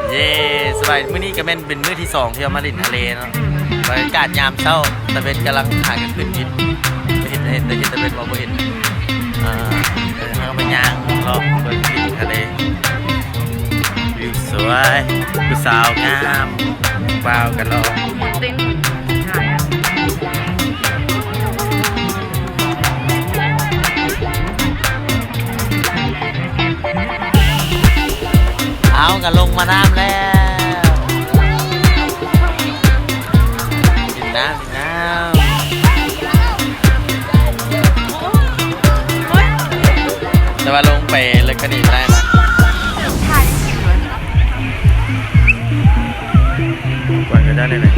ເຢ້ ສະບາຍ ມື້ນີ້ກະແມ່ນເປັນມື້ທີສອງທີ່ເຮົາມາຫຼິ້ນທະເລເນາະ. ບັນຍາກາດຍາມເຊົ້າ ຕາເວັນກຳລັງຫາກະຂຶ້ນຢູ່ ເຫັນ ເຫັນ ເຫັນຕາເວັນບໍ່? ບໍ່ເຫັນ. ອ່າ ເຮົາກະມາຍ່າງເລາະເບິ່ງວິວທະເລ ວິວສວຍ ຜູ້ສາວງາມ ຜູ້ບ່າວກະຫຼໍ່. ເອົາ ກະລົງມານ້ຳແລ້ວ ກິນນ້ຳ ນ້ຳ ແຕ່ວ່າລົງໄປເລິກກວ່ານີ້ບໍ່ໄດ້ນະ. ກວນກະໄດ້ເລີຍ.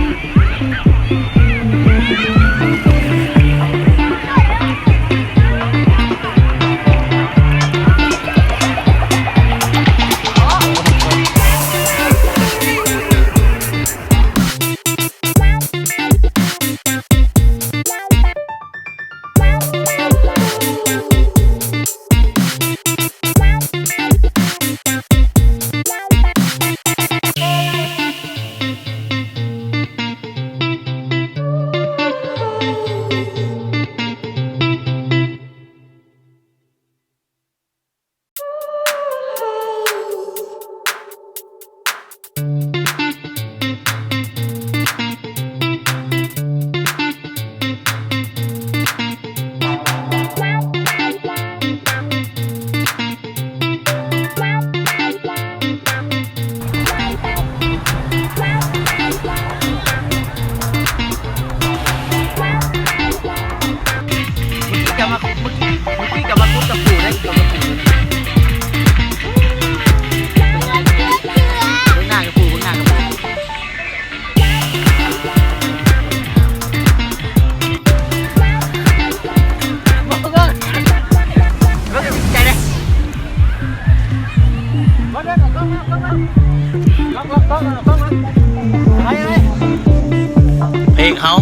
ເພງເຮົາ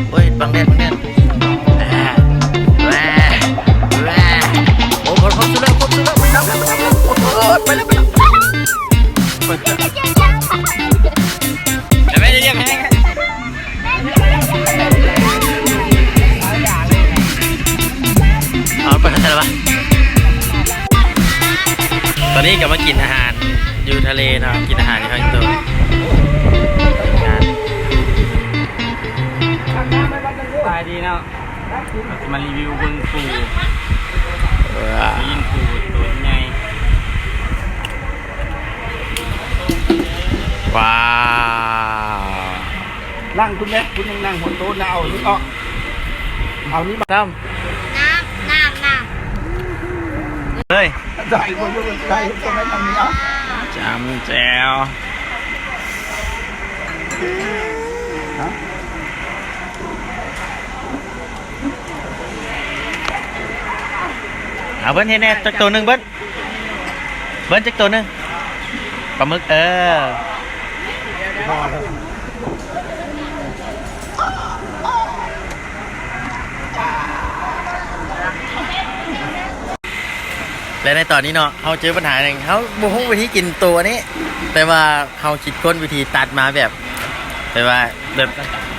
ໂອ້ຍ ບັງແດດ ບັງແດດ ແວ່ ແວ່ ໂອ້ ຄົນ ຄົນສຸດແລ້ວ ຄົນສຸດແລ້ວ ໄປແລ້ວ ໄປແລ້ວ ໄປແລ້ວ ໄປແລ້ວ ໄປແລ້ວ ໄປແລ້ວ ໄປແລ້ວ ເອົາໄປໃສລະວະ? ຕອນນີ້ກະມາກິນອາຫານຢູ່ທະເລເນາະ ກິນອາຫານຢູ່ທາງໂຕ ສະບາຍດີເນາະ ເຮົາຊິມາຣີວິວເບິ່ງປູ ຊີ້ນປູໂຕໃຫຍ່. ວ້າວ ນັ່ງພຸ້ນແມະ ພຸ້ນຍັງນັ່ງຫົວໂຕນະ ເອົານີ້ອອກ ເອົານີ້ມາ ຕຳ ນ້ຳ ນ້ຳ ນ້ຳ ເຮີ້ຍ ໄດ້ບໍ່ ໄດ້ ໄດ້ ໄດ້ ຈຳແຈ່ວ ຮະ ເອົາ ເບິ່ງເຮັດແດ່ ຈັກໂຕໜຶ່ງ ເບິ່ງ. ເບິ່ງຈັກໂຕໜຶ່ງ ປາໝຶກ ເອີ ແລະໃນຕອນນີ້ເນາະ ເຮົາເຈີບັນຫາໜຶ່ງ ເຮົາບໍ່ຮູ້ວິທີກິນໂຕນີ້ ແຕ່ວ່າເຮົາຄິດຄົ້ນວິທີຕັດມາແບບ ແບບວ່າ ແບບ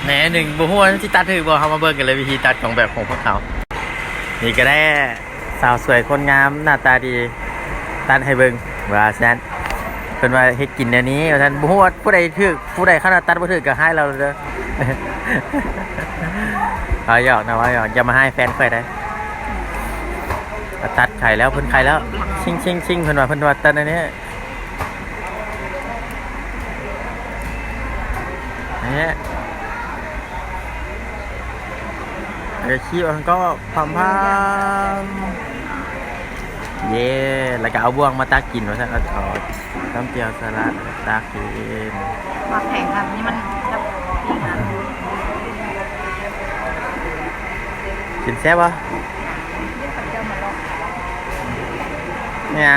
ແນວໜຶ່ງ ບໍ່ຮູ້ວ່າມັນຊິຕັດຖືກບໍ່ ເຮົາມາເບິ່ງກັນເລີຍ ວິທີຕັດຂອງແບບຂອງພວກເຮົາ ນີ້ກະໄດ້ ສາວສວຍຄົນງາມໜ້າຕາດີ ຕັດໃຫ້ເບິ່ງວ່າຊັ້ນ ເພິ່ນວ່າເຮັດກິນແນວນີ້ວ່າຊັ້ນ ບໍ່ຮູ້ວ່າຜູ້ໃດຖືກ ຜູ້ໃດ ຄັນວ່າຕັດບໍ່ຖືກກະຮ້າຍລາວເດີ ເວົ້າຫຍອກນະ ເວົ້າຫຍອກ ຢ່າມາຮ້າຍແຟນຂ້ອຍເດີ ຕັດໄຂ່ແລ້ວ ເພິ່ນໄຂ່ແລ້ວ ຊິງໆໆ ເພິ່ນວ່າ ເພິ່ນວ່າຕັດແນວນີ້ ນີ້ ແລ້ວກະຄີບເອົາ ກໍພຳໆ ເຢ້ ແລ້ວກະເອົາບ່ວງມາຕັກກິນວ່າຊັ້ນ ເອົາ ເອົາຕຳແຈ່ວສະຫຼັດຕັກກິນ ໝາກແຂງອັນນີ້ມັນ ກິນແຊບບໍ່? ຍຳ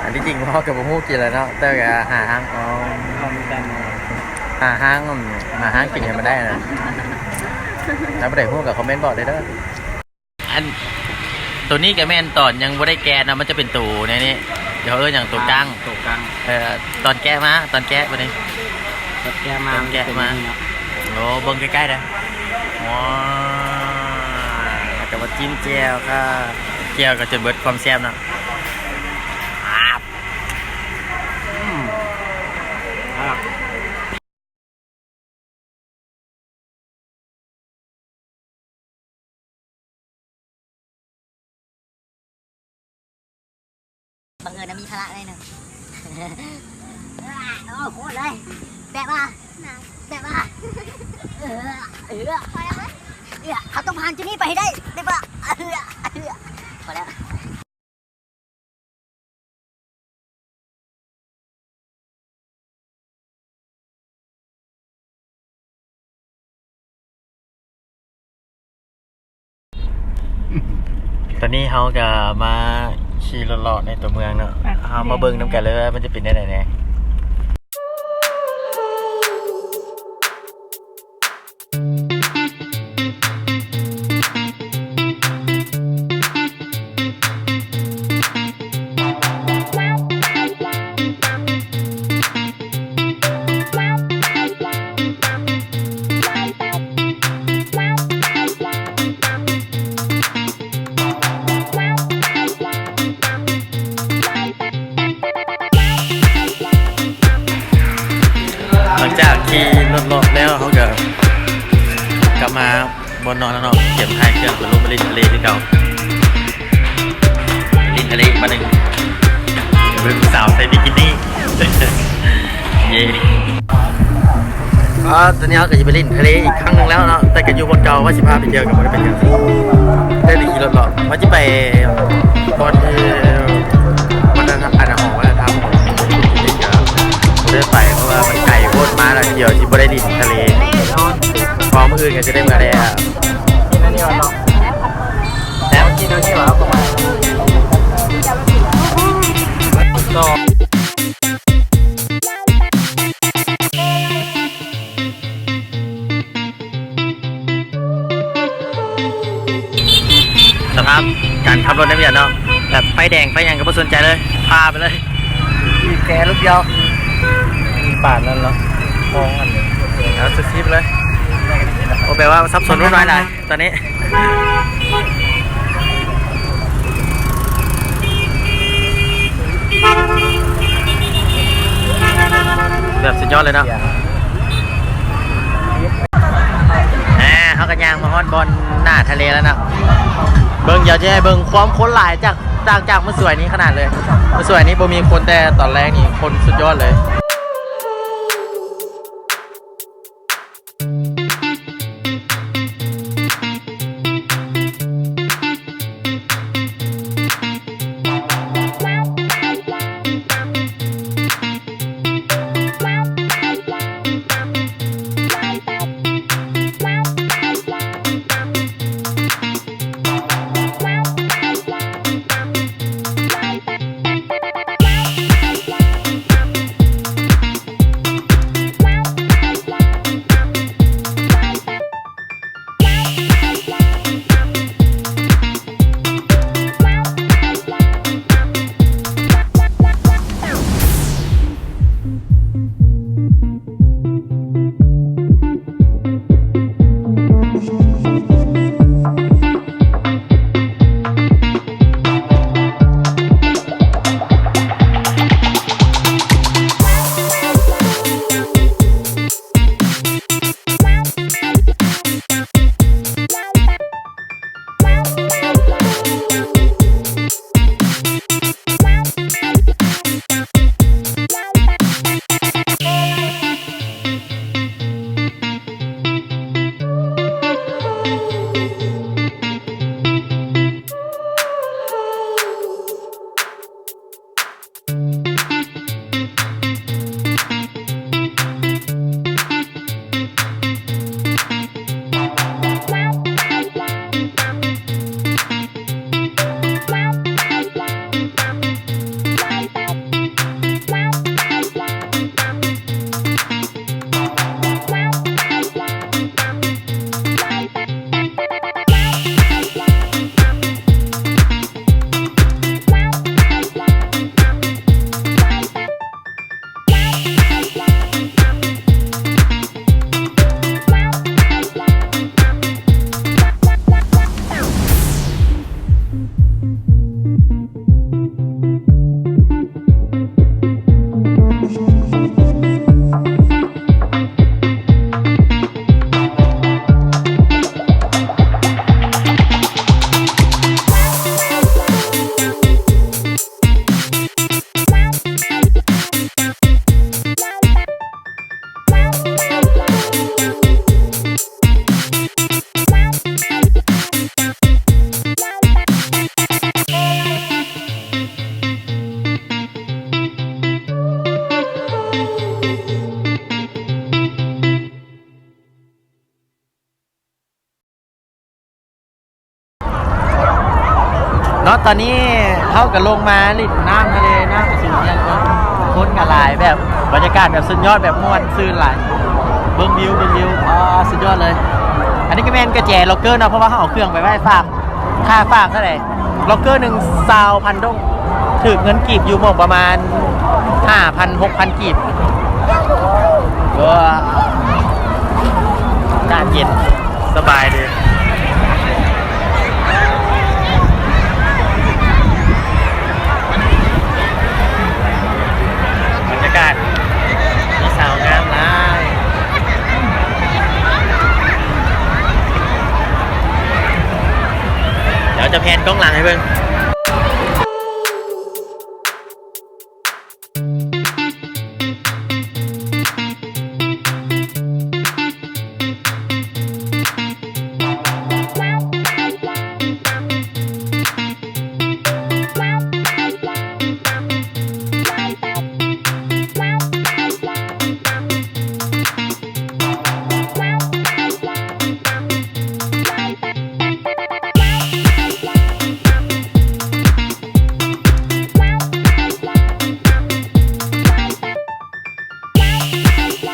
ອັນທີ່ຈິງເຮົາກະບໍ່ຮູ້ກິນແລ້ວເນາະ ແຕ່ກະຫາທາງອອກ ຫາທາງ ຫາທາງກິນໃຫ້ມັນໄດ້ນະ ຖ້າຜູ້ໃດຮູ້ກະຄອມເມັ້ນບອກໄດ້ເດີ ອັນ ໂຕນີ້ກໍແມ່ນຕອນຍັງບໍ່ໄດ້ແກະເນາະ ມັນຈະເປັນໂຕແນວນີ້ ເຂົາເອີ້ນຫຍັງ ໂຕກ້າງ ໂຕກ້າງ ເອີ ຕອນແກະມາ ຕອນແກະບັດນີ້ ຕອນແກະມາ ຕອນແກະມາ ມັນຈະເປັນແນວນີ້ເນາະ ໂອ້ ເບິ່ງໃກ້ໆເດີ້ ວ້າ ແລ້ວກໍມາຈິ້ມແຈ່ວ ກໍແຈ່ວກໍຈົນເບິດຄວາມແຊບເນາະ ອາບ ອືມ ອາບ. ບັງເອີນນະ ມີພາລະໜ້ອຍໜຶ່ງ ໂອ້ ໂຄດເລີຍ ແບບວ່າ ແບບວ່າ ເອີ ເອີ ເອີ ເຮົາຕ້ອງຜ່ານຈຸດນີ້ໄປໃຫ້ໄດ້ ແບບວ່າ ເອີ ເອີ ພໍແລ້ວ. ຕອນນີ້ເຮົາກໍມາຂີ່ລົດເລາະໃນຕົວເມືອງເນາະ ເຮົາມາເບິ່ງນຳກັນເລີຍວ່າມັນຈະເປັນແນວໃດແດ່. ຫຼັງຈາກຂີ່ລົດເລາະແລ້ວ ເຮົາກໍກັບມາບ່ອນນອນແລ້ວເນາະ ກຽມຖ່າຍເຄື່ອງ ເພື່ອລົງໄປຫຼິ້ນທະເລຄືເກົ່າ ຫຼິ້ນທະເລອີກບາດໜຶ່ງ ເບິ່ງສາວໃສ່ບິກິນີ ເຢ້. ອ່າ ຕອນນີ້ເຮົາກໍຊິໄປຫຼິ້ນທະເລອີກຄັ້ງໜຶ່ງແລ້ວເນາະ ແຕ່ກໍຢູ່ບ່ອນເກົ່າ ວ່າຊິພາໄປທ່ຽວກໍບໍ່ໄດ້ໄປທ່ຽວ ໄດ້ແຕ່ຂີ່ລົດເລາະ ວ່າຊິໄປບ່ອນທີ່ວັດທະນະທຳ ອັນ ຫໍວັດທະນະທຳຂອງ ບໍ່ໄດ້ໄປ ເພາະວ່າມັນໄກໂພດ ມາແລ້ວດຽວຊິບໍ່ໄດ້ຫຼິ້ນທະເລ ເພາະມື້ອື່ນກໍຈະໄດ້ເມືອແລ້ວ. ກິນອັນນີ້ກ່ອນເນາະ ແຊບ ກິນອັນນີ້ກ່ອນ ເອົາເຂົ້າມາ ສະພາບການຂັບລົດໃນວຽດເນາະ ແບບໄຟແດງໄຟຫຍັງກໍບໍ່ສົນໃຈເລີຍ ພາໄປເລີຍ ບີບແກລົດດຽວ ປານນັ້ນເນາະ ມອງອັນນີ້ ເອົາສຸດຊີບເລີຍ ໂອ ແປວ່າສັບສົນວຸ່ນວາຍຫຼາຍ. ຕອນນີ້ ແບບສຸດຍອດເລີຍເນາະ ແໝ ເຮົາກໍຍ່າງມາຮອດບ່ອນໜ້າທະເລແລ້ວເນາະ ເບິ່ງ ດຽວຈະໃຫ້ເບິ່ງຄວາມຄົນຫຼາຍຈາກ ຕ່າງຈາກມື້ສວຍນີ້ຂະໜາດເລີຍ ມື້ສວຍນີ້ບໍ່ມີຄົນ ແຕ່ຕອນແລງນີ້ຄົນສຸດຍອດເລີຍ. ຕອນນີ້ເຮົາກໍລົງມາຫຼິ້ນນ້ຳທະເລ ນ້ຳກໍສູງຮຽງ ຄົນກໍຫຼາຍ ແບບບັນຍາກາດແບບສຸດຍອດ ແບບມ່ວນຊື່ນຫຼາຍ ເບິ່ງວິວ ເບິ່ງວິວ ອໍ ສຸດຍອດເລີຍ. ອັນນີ້ກໍແມ່ນກະແຈລັອກເກີເນາະ ເພາະວ່າເຮົາເອົາເຄື່ອງໄປໄວ້ຝາກ ຄ່າຝາກເທົ່າໃດ? ລັອກເກີໜຶ່ງ ຊາວພັນດົງ ຖືກເງິນກີບຢູ່ໝ່ອງປະມານຫ້າພັນ ຫົກພັນກີບ. ເອີ ອາກາດເຢັນ ສະບາຍດີ. ບັນຍາກາດ ມີສາວງາມຫຼາຍ. ດຽວຈະແພນກ້ອງຫຼັງໃຫ້ເບິ່ງ.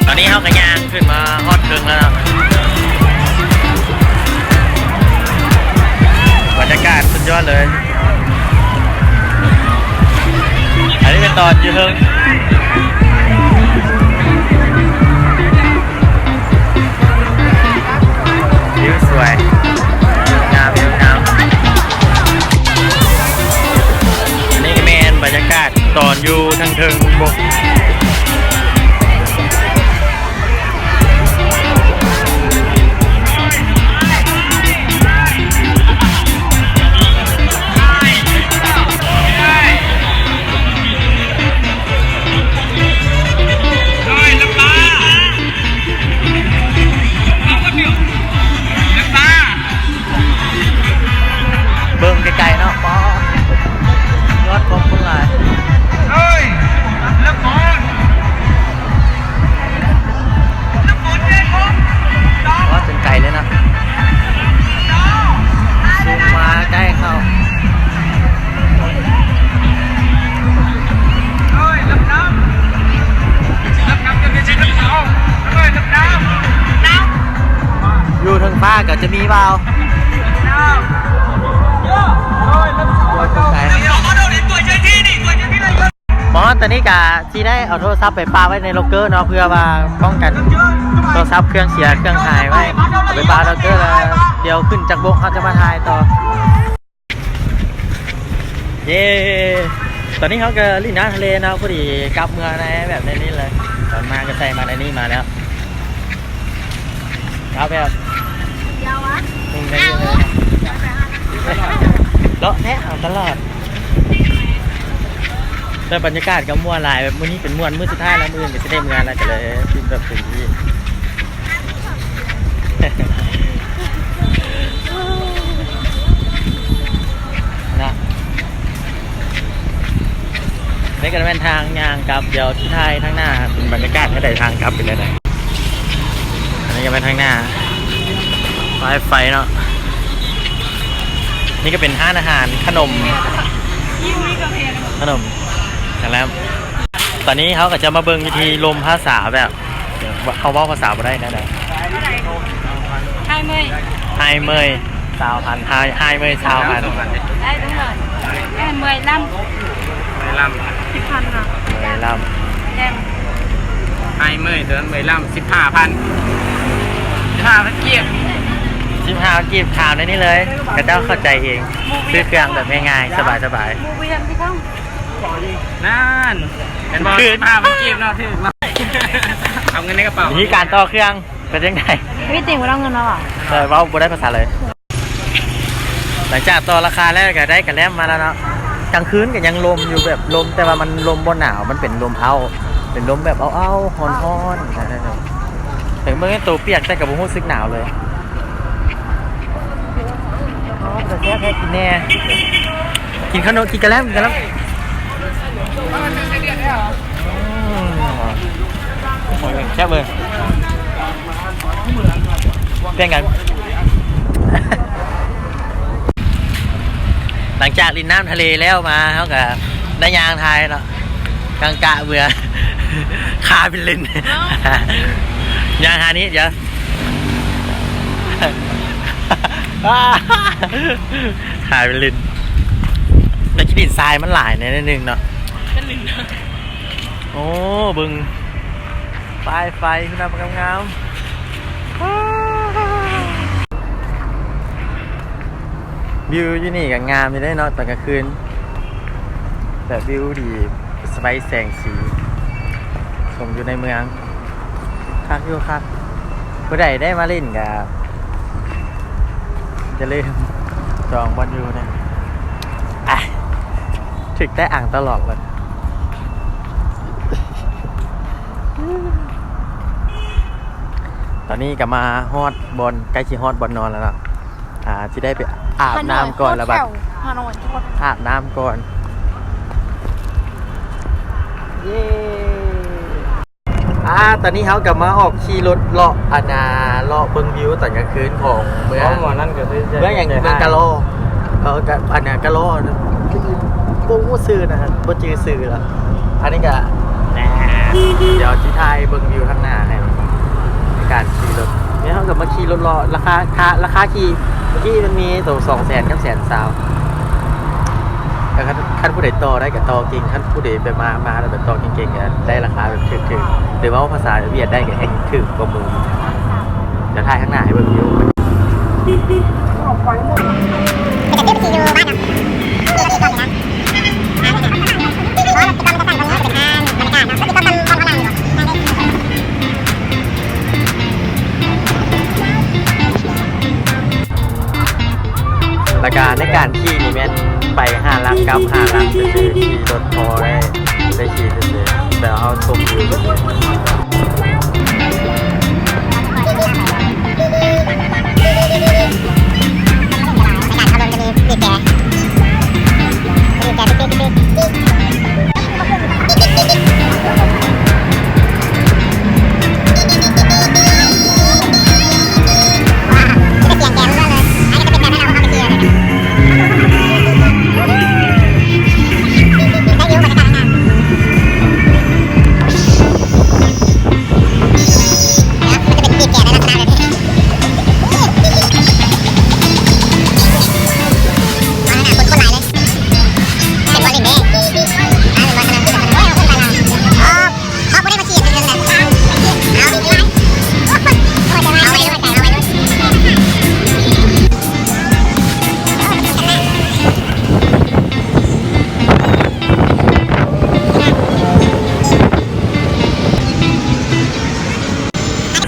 ຕອນນີ້ເຮົາກໍຍ່າງຂຶ້ນມາຮອດເທິງແລ້ວເນາະ ບັນຍາກາດສຸດຍອດເລີຍ. ອັນນີ້ເປັນຕອນຢູ່ເທິງ ວິວສວຍ ງາມ ວິວງາມ. ອັນນີ້ກໍແມ່ນບັນຍາກາດຕອນຢູ່ທາງເທິງບົກ. ເບິ່ງໄກໆເນາະ ປ້ອ ຍອດຂອງຄົນຫຼາຍ. ວ່າຈົນໄກເລີຍນະ ຊູມມາໃກ້ເຂົ້າ. ຢູ່ເທິງຟ້າກໍຈະມີບ່າວ ມາຮອດຕອນນີ້ກະຊິໄດ້ເອົາໂທລະສັບໄປປະໄວ້ໃນລັອກເກີເນາະ ເພື່ອວ່າປ້ອງກັນໂທລະສັບເຄື່ອງເສຍເຄື່ອງຫາຍໄວ້ ເອົາໄປປະລັອກເກີ ແລ້ວດຽວຂຶ້ນຈາກບົກເຮົາຈະມາຖ່າຍຕໍ່. ເຢ້ ຕອນນີ້ເຮົາກໍຫຼິ້ນນ້ຳທະເລເນາະ ພໍດີກັບເມືອໃນແບບໃນນີ້ເລີຍ ຕອນມາກໍໃສ່ມາໃນນີ້ມາແລ້ວ. ເອົາແບບ ດຽວອະ ເລາະແທ້ເອົາຕະຫຼອດ ແຕ່ບັນຍາກາດກໍມ່ວນຫຼາຍ ແບບມື້ນີ້ເປັນມ່ວນມື້ສຸດທ້າຍແລ້ວ ມື້ອື່ນກໍຊິໄດ້ເມືອແລ້ວ ກໍເລີຍກິນແບບເຕັມທີ່ນະ. ນີ້ກໍແມ່ນທາງຍ່າງກັບ ດຽວຊິຖ່າຍທາງໜ້າເປັນບັນຍາກາດແນວໃດ ທາງກັບເປັນແນວໃດ. ອັນນີ້ກໍແມ່ນທາງໜ້າປ້າຍໄຟເນາະ ນີ້ກໍເປັນຮ້ານອາຫານ ຂະໜົມ ຂະໜົມ ແລ້ວຕອນນີ້ເຮົາກໍຈະມາເບິ່ງວິທີລົມພາສາແບບ ເຮົາເວົ້າພາສາບໍ່ໄດ້ແນວໃດ? ຫາຍເມື່ອຍ ຫາຍເມື່ອຍ ຊາວພັນ ຫາຍ ຫາຍເມື່ອຍ ຊາວພັນ ໄດ້ທັງໝົດ ຫາຍເມື່ອຍລຳ ເມື່ອຍລຳ ສິບພັນເນາະ ເມື່ອຍລຳ ແລ້ວ ຫາຍເມື່ອຍ ຕົວນັ້ນເມື່ອຍລຳ ສິບຫ້າພັນ ສິບຫ້າພັນກີບ ສິບຫ້າພັນກີບ ຖາມໃນນີ້ເລີຍ ເຂົາເຈົ້າເຂົ້າໃຈເອງ ຊື້ເຄື່ອງແບບງ່າຍໆ ສະບາຍໆ ໝູ່ບໍ່ເຫັນຄືກັນ ນັ້ນ ເຫັນບໍ່? ຄື ສິບຫ້າພັນກີບເນາະ ຖືກເນາະ ເອົາເງິນໃນກະເປົາ ວິທີການຕໍ່ເຄື່ອງ ເປັນຈັ່ງໃດ? ມີຕິ່ງບໍ່ໄດ້ເງິນມາຫວາ? ເອີ ເວົ້າບໍ່ໄດ້ພາສາເລີຍ. ຫຼັງຈາກຕໍ່ລາຄາແລ້ວກໍໄດ້ກະແລັມມາແລ້ວເນາະ. ກາງຄືນກໍຍັງລົມຢູ່ ແບບລົມ ແຕ່ວ່າມັນລົມບໍ່ໜາວ ມັນເປັນລົມເອົາ ເປັນລົມແບບເອົາໆ ຮ້ອນໆ ເອີ ເຖິງເບິ່ງໃນໂຕປຽກແຕ່ກໍບໍ່ຮູ້ສຶກໜາວເລີຍ. ອໍ ເປັນຕາແຊບແທ້ ກິນແດ່ ກິນຂະໜົມ ກິນກະແລັມ ກິນກະແລັມ. ອືມ ແຊບເວີຍ ແບ່ງກັນ. ແ ຫຼັງຈາກຫຼິ້ນນ້ຳທະເລແລ້ວມາ ເຮົາກໍໄດ້ຍ່າງຖ່າຍເນາະ ກາງກະເບື່ອ ຂາເປັນເຫຼັ້ນ ຍ່າງຫານີ້ ດຽວ ຂາເປັນເຫຼັ້ນ ແລ້ວຂີ້ດິນຊາຍມັນຫຼາຍແດ່ໜ້ອຍໜຶ່ງເນາະ ເປັນເຫຼັ້ນ ໂອ້ ເບິ່ງ ປາຍໄຟ ພຸ້ນນະ ງາມໆ ວິວຢູ່ນີ້ກໍງາມຢູ່ເດ້ເນາະ ຕອນກາງຄືນ ແບບວິວດີ ສະບາຍແສງສີ ສົມຢູ່ໃນເມືອງ ຄັກຢູ່ຄັກ ຜູ້ໃດໄດ້ມາຫຼິ້ນກໍຢ່າລືມຈອງບ່ອນຢູ່ເດີ ອ່ະ ຖືກແຕະອັ່ງຕະຫຼອດເລີຍ. ຕອນນີ້ກໍມາຮອດບ່ອນ ໃກ້ຊິຮອດບ່ອນນອນແລ້ວເນາະ ອ່າ ຊິໄດ້ໄປອາບນ້ຳກ່ອນ ແລ້ວບັດອາບນ້ຳກ່ອນ ເຢ້. ອ່າ ຕອນນີ້ເຮົາກໍມາອອກຂີ່ລົດເລາະ ອັນນ່າ ເລາະເບິ່ງວິວຕອນກາງຄືນຂອງເມືອງ ເມືອງຫຍັງ ເມືອງກະລໍ ເອີ ກະ ອັນນ່າ ກະລໍ ບໍ່ຮູ້ຊື່ນະ ບໍ່ຈື່ຊື່ລະ ອັນນີ້ກະ ດຽວຊິຖ່າຍເບິ່ງວິວທາງໜ້າໃຫ້ ໃນການຂີ່ລົດ ນີ້ເຮົາກໍມາຂີ່ລົດເລາະ ລາຄາ ຄ່າ ລາຄາຂີ່ ເມື່ອກີ້ມັນມີໂຕສອງແສນກັບແສນຊາວ ແຕ່ຄັນ ຄັນຜູ້ໃດຕໍ່ໄດ້ກໍຕໍ່ເກັ່ງ ຄັນຜູ້ໃດແບບມາ ມາແລ້ວແບບຕໍ່ເກັ່ງໆ ກໍໄດ້ລາຄາແບບຖືກໆ ຫຼືເວົ້າພາສາຫວຽດໄດ້ກໍແຮ່ງຖືກກວ່າໝູ່. ດຽວຖ່າຍທາງໜ້າໃຫ້ເບິ່ງຢູ່. ແລ້ວກະໃນການຂີ່ນີ້ແມ່ນໄປຫ້າຫຼັກກັບຫ້າຫຼັກຊື່ໆ ຂີ່ລົດພໍໄດ້ ໄດ້ຂີ່ຊື່ໆ ແບບເຮົາຊົມວິວ.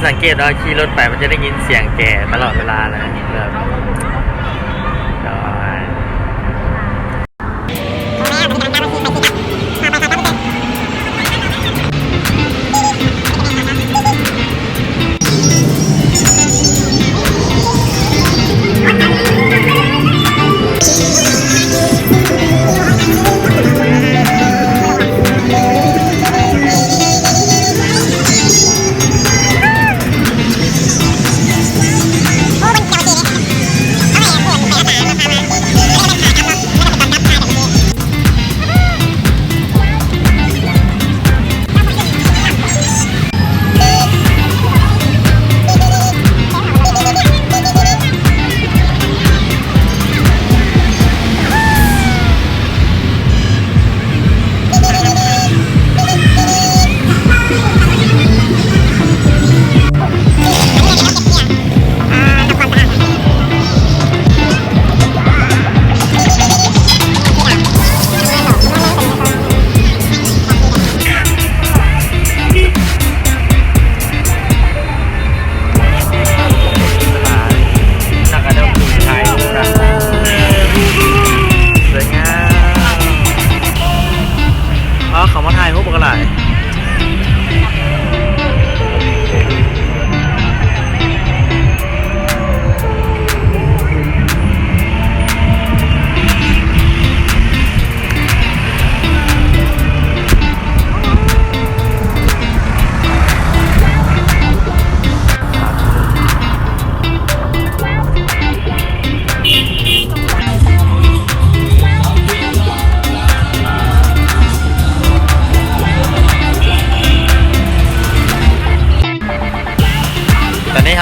ສັງເກດວ່າຂີ່ລົດໄປມັນຈະໄດ້ຍິນສຽງແກຕະຫຼອດເວລາເລີຍ ແບບ ໂດຍ. ໂອ້ ມັນຈອດເດ້.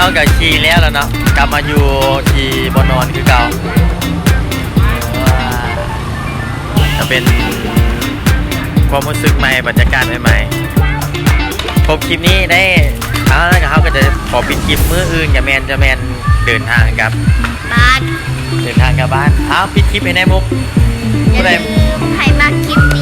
ເຮົາກໍຂີ່ແລ້ວລະເນາະ ກັບມາຢູ່ທີ່ບ່ອນນອນຄືເກົ່າ. ກໍເປັນຄວາມຮູ້ສຶກໃໝ່ ບັນຍາກາດໃໝ່ໆ. ຈົບຄລິບນີ້ໄດ້ ເຮົາ ເຮົາກໍຈະຂໍປິດຄລິບ. ມື້ອື່ນກໍແມ່ນ ຈະແມ່ນເດີນທາງກັບ ບ້ານ ເດີນທາງກັບບ້ານ. ອ້າວ ປິດຄລິບໃຫ້ແດ່ມຸກ. ຜູ້ໃດ ຢ່າລືມໃຜມັກຄລິບນີ້